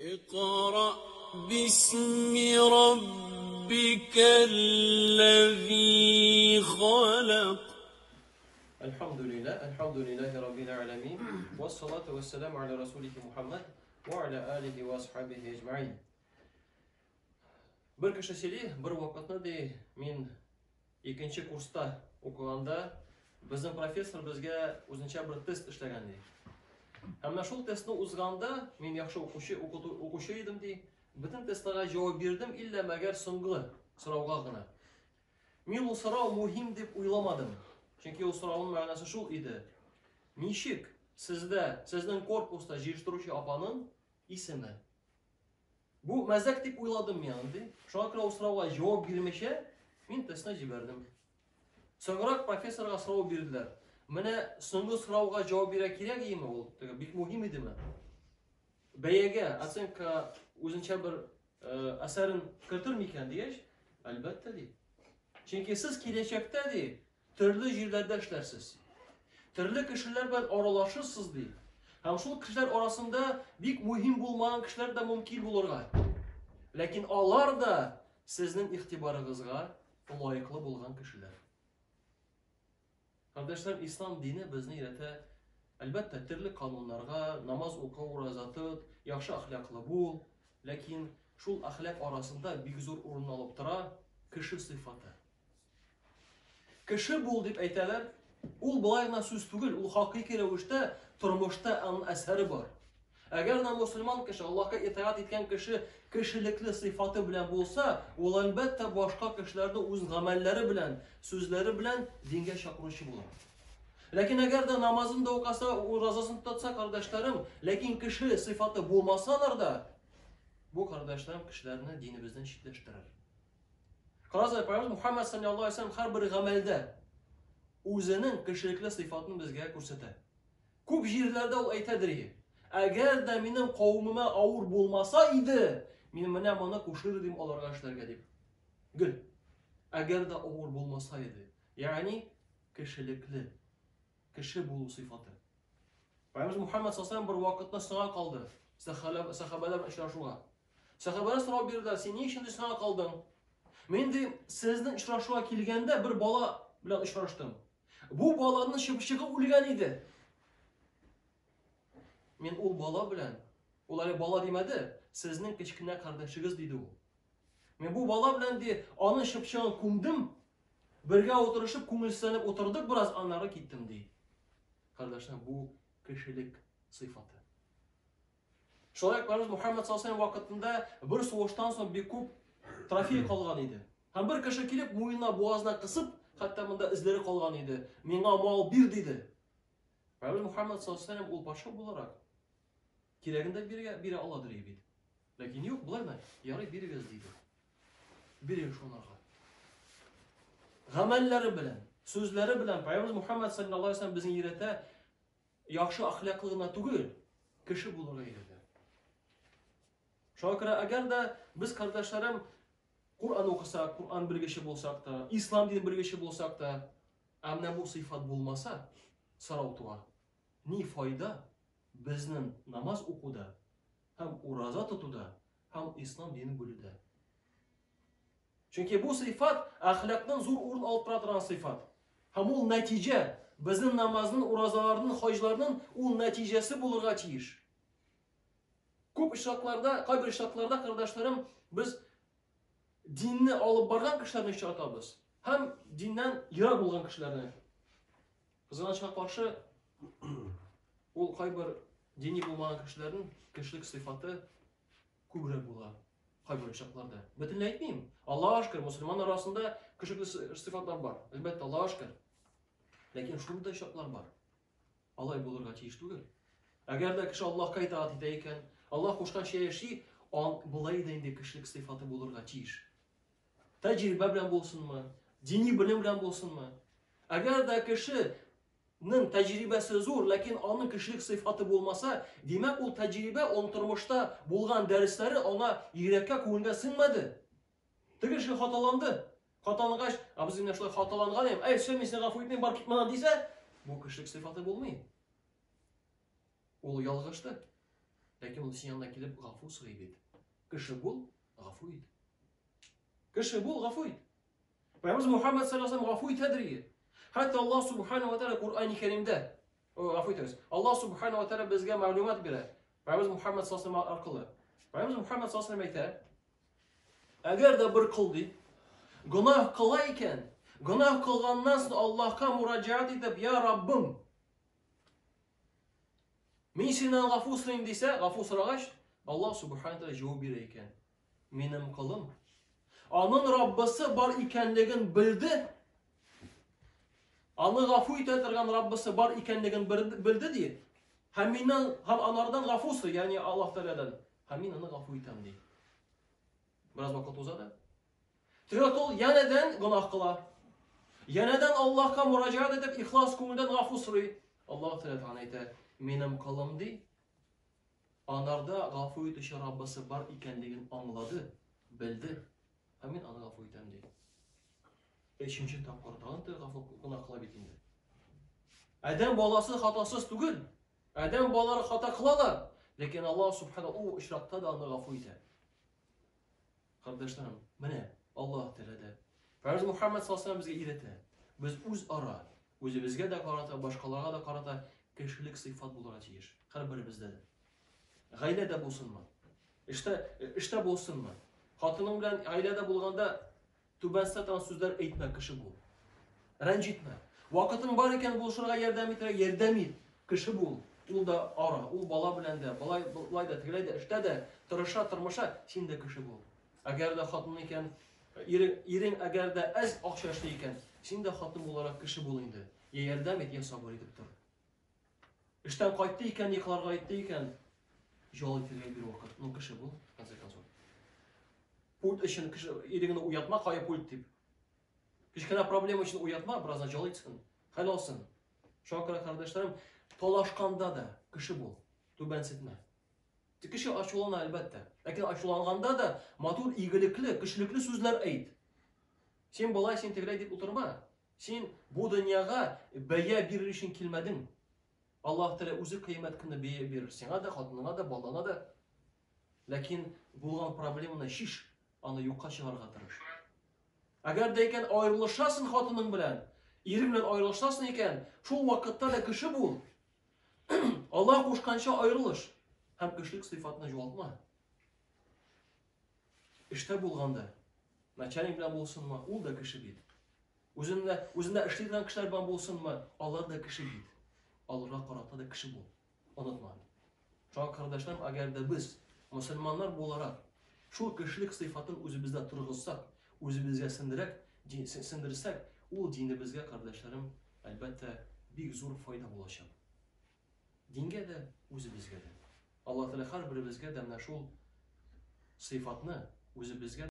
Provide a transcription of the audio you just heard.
اقرأ باسم ربك الذي خلق. الحمد لله، الحمد لله رب العالمين، والصلاة والسلام على رسوله Muhammad وعلى آله وأصحابه أجمعين. Бер кеше сөйли, бер вакытны ди, мин икенче курста укыганда безнең профессор безгә үзенчә бер тест эшләгән ди. Һәм менә шул тестны узганда мин яхшы укучы, укучы идем ди. Бөтен тестларга җавап бирдем, иллә мәгәр соңгы сорауга гына. Мин ул сорау мөһим дип уйламадым. Чөнки ул сорауның мәгънәсе шул иде. Ничек сездә, сезнең корпуста җыештыручы апаның исеме? Бу мәзәк дип уйладым мин аны, ди. Шуңа күрә ул сорауга җавап бирмичә, мин тестны җибәрдем. Соңрак профессорга сорау бирделәр. Менә соңгы сорауга җавап бирә кирәк иеме ул? Теге бик мөһим идеме? Бәягә, оценка үзенчә бер э, әсәрен кертер микән дигәч, әлбәттә ди. Чөнки сез киләчәктә ди, Төрле җирләрдә эшләрсез. Төрле кешеләр белән аралашырсыз, ди. Һәм шул кешеләр арасында бик мөһим булмаган кешеләр дә мөмкин булырга. Ләкин алар да сезнең игътибарыгызга лаеклы булган кешеләр. Кардәшләр, ислам дине безне өйрәтә, әлбәттә, төрле кануннарга, намаз укы, ураза тот, яхшы әхлаклы бул, ләкин шул әхлак арасында бик зур урын алып тора кеше сыйфаты. Кеше бул дип әйтәләр. Ул болай гына сүз түгел, ул хакыйки рәвештә тормышта аның әсәре бар. Әгәр дә мусульман кеше, Аллаһка итагать иткән кеше кешелекле сыйфаты белән булса, ул әлбәттә башка кешеләрне үз гамәлләре белән, сүзләре белән дингә чакыручы була. Ләкин әгәр дә намазын да укаса, уразасын тотса, кардәшләрем, ләкин кеше сыйфаты булмасалар да, бу кардәшләрем кешеләрне динебездән читләштерер. Карагыз, Пәйгамбер Мухаммад саллаллаһу алейһи вәсәлләм һәрбер гамәлдә үзенең кешелекле сыйфатын безгә күрсәтә. Күп җирләрдә ул әйтәдер иде. Әгәр дә минем кавымыма авыр булмаса иде, мин менә моны кушыр идем аларга эшләргә дип. Гел. Әгәр дә авыр булмаса иде. Ягъни кешелекле, кеше булу сыйфаты. Пәйгамбер Мухаммад саллаллаһу алейһи вәсәлләм бер вакытны соңа калды сәхабәләр белән очрашуга. Сәхабәләр сорау бирделәр, син ни өчен соңа калдың? Мин ди, сезнең очрашуга килгәндә бер бала белән очраштым. Бу баланың чыпчыгы үлгән иде. Мин ул бала белән, ул әле бала димәде, сезнең кечкенә кардәшегез диде ул. Мин бу бала белән ди, аның чыпчыгын күмдем, бергә утырышып, күңелсезләнеп утырдык бераз, аннары киттем ди. Кардәшләр, бу кешелек сыйфаты. Шулай ук Пәйгамбер Мухаммад саллаллаху вакытында бер сугыштан соң бик күп трофей калган иде. Һәм бер кеше килеп, муенына, бугазына кысып, хәтта монда эзләре калган иде. Миңа мал бир диде. Пәйгамбер Мухаммад саллаллаху ул патша буларак кирәген дә биргә бирә аладыр бит. Ләкин юк, болай да, ярый бирегез диде. Бирегез шунарга. Гамәлләре белән, сүзләре белән Пәйгамбер Мухаммад саллаллаху алейһи вәсәлләм безне өйрәтә, Яхшы әхлаклы гына түгел, кеше булырга өйрәтә. Шуңа күрә әгәр дә без кардәшләрем Коръән укысак, Коръән белгече булсак та, ислам дин белгече булсак та, ә менә бу сыйфат булмаса, сорау туа. Ни файда безнең намаз укуда һәм ураза тотуда һәм ислам динен белүдә? Чөнки бу сыйфат әхлакның зур урын алып тора торган сыйфат. Һәм ул нәтиҗә, безнең намазның, уразаларның, хаҗларның ул нәтиҗәсе булырга тиеш. Күп очракларда, кайбер очракларда, кардәшләрем, без динне алып барган кешеләрне очратабыз һәм диннән ерак булган кешеләрне. Кызганычка каршы, ул кайбер дини булмаган кешеләрнең кешелек сыйфаты күбрәк була кайбер очракларда. Бөтенләй әйтмим. Аллаһка шөкер, мусульман арасында кешелекле сыйфатлар бар. Әлбәттә, Аллаһка шөкер. Ләкин шундый очраклар бар. Алай булырга тиеш түгел. Әгәр дә кеше Аллаһка итагать итә икән, Аллаһ кушканча яши, ан болай да инде кешелек сыйфаты булырга тиеш. Тәҗрибә белән булсынмы, дини белем белән булсынмы? Әгәр дә кеше Ның тәҗрибәсе зур, ләкин аның кешелек сыйфаты булмаса, димәк, ул тәҗрибә, аның тормышта булган дәресләре аңа йөрәккә, күңелгә сеңмәде. Теге кеше хаталанды. Хаталангач, абзый менә шулай хаталанган идем, әй, все, мин сине гафу итмим, бар кит моннан дисә, бу кешелек сыйфаты булмый. Ул ялгышты. Ләкин ул синең янына килеп гафу сорый бит. Кеше бул, гафу ит. Кеше бул, гафу ит. Пәйгамбәребез Мухаммад саллаллаху алейһи гафу итәдер. Хәтта Аллаһ субхана ва тааля Куръани Кәримдә, гафу итегез. Аллаһ субхана ва тааля безгә мәгълүмат бирә. Пәйгамбәребез Мухаммад саллаллаху алейһи аркылы. Пәйгамбәребез Мухаммад саллаллаху алейһи әйтә, әгәр дә бер кол ди, гөнаһ кыла икән, гөнаһ кылганнан соң Аллаһка мураҗәгать итеп, я Раббым, мин синнән гафу сорыйм дисә, гафу сорагач, Аллаһ субхана тааля җавап бирә икән. Минем колым аның Раббысы бар икәнлеген белде. Аны гафу итә торган Раббысы бар икәнлеген белде ди. Һәм миннән һәм анардан гафу сорый, ягъни Аллаһ Тәгаләдән. Һәм мин аны гафу итәм ди. Бераз вакыт уза да. Теге кол янәдән гөнаһ кыла. Янәдән Аллаһка мураҗәгать итеп, ихлас күңелдән гафу сорый. Аллаһ Тәгалә әйтә, минем колым ди, анарда гафу итүче Раббысы бар икәнлеген аңлады, белде. Һәм мин аны гафу итәм ди. Өченче тапкыр тагын теге гафу гөнаһ кыла бит инде. Адәм баласы хатасыз түгел. Адәм балалары хата кылалар. Ләкин Аллаһ субхана ул очракта да аны гафу итә. Кардәшләрем, менә Аллаһ Тәгалә Пәйгамбер Мухаммад саллаллаху безгә өйрәтә. Без үзара, үзебезгә дә карата, башкаларга да карата кешелек сыйфат булырга тиеш. Һәрберебездә дә. Гаиләдә булсынмы? Эштә, эштә булсынмы? Хатының белән гаиләдә булганда түбәнсә торган сүзләр әйтмә, кеше бул. Рәнҗетмә. Вакытың бар икән, булышырга ярдәм итәргә ярдәм ит. Кеше бул. Ул да ара, ул бала белән дә, болай, болай да, тегеләй дә, эштә дә тырыша, тырмаша, син дә кеше бул. Әгәр дә хатын икән, ирең, ирең әгәр дә әз акча эшли икән, син дә хатын буларак кеше бул инде. Я ярдәм ит, я сабыр итеп тор. Эштән кайтты икән, йокларга итте икән, ял итәргә бир вакыт. Ну, кеше бул, в конце концов. Пульт өчен кеше иреңне уятма, кая пульт дип. Кечкенә проблема өчен уятма, бераз ял итсен, хәл алсын. Шуңа күрә, кардәшләрем, талашканда да кеше бул, түбәнсетмә. Кеше ачулана, әлбәттә. Ләкин ачуланганда да матур, игелекле, кешелекле сүзләр әйт. Син болай, син тегеләй дип утырма. Син бу дөньяга бәя бирер өчен килмәдең. Аллаһ Тәгалә үзе кыямәт көнне бәя бирер. Сиңа да, хатыныңа да, балаңа да. Ләкин булган проблеманы шиш, аны юкка чыгарырга тырыш. Әгәр дә икән аерылышасың хатының белән, ирең белән аерылышасың икән, шул вакытта да кеше бул. Аллаһ кушканча аерылыш һәм кешелек сыйфатны югалтма. Эштә булганда, начальник белән булсынмы, ул да кеше бит. Үзендә, үзендә эшли торган кешеләр белән булсынмы, алар да кеше бит. Аларга карата да кеше бул. Онытма. Шуңа кардәшләрем, әгәр дә без мөселманнар буларак шул кешелек сыйфатын үзебездә торгызсак, үзебезгә сеңдерәк, сеңдерсәк, ул динебезгә, кардәшләрем, әлбәттә, бик зур файда булачак. Дингә дә, үзебезгә дә. Аллаһ Тәгалә һәрберебезгә дә менә шул сыйфатны үзебезгә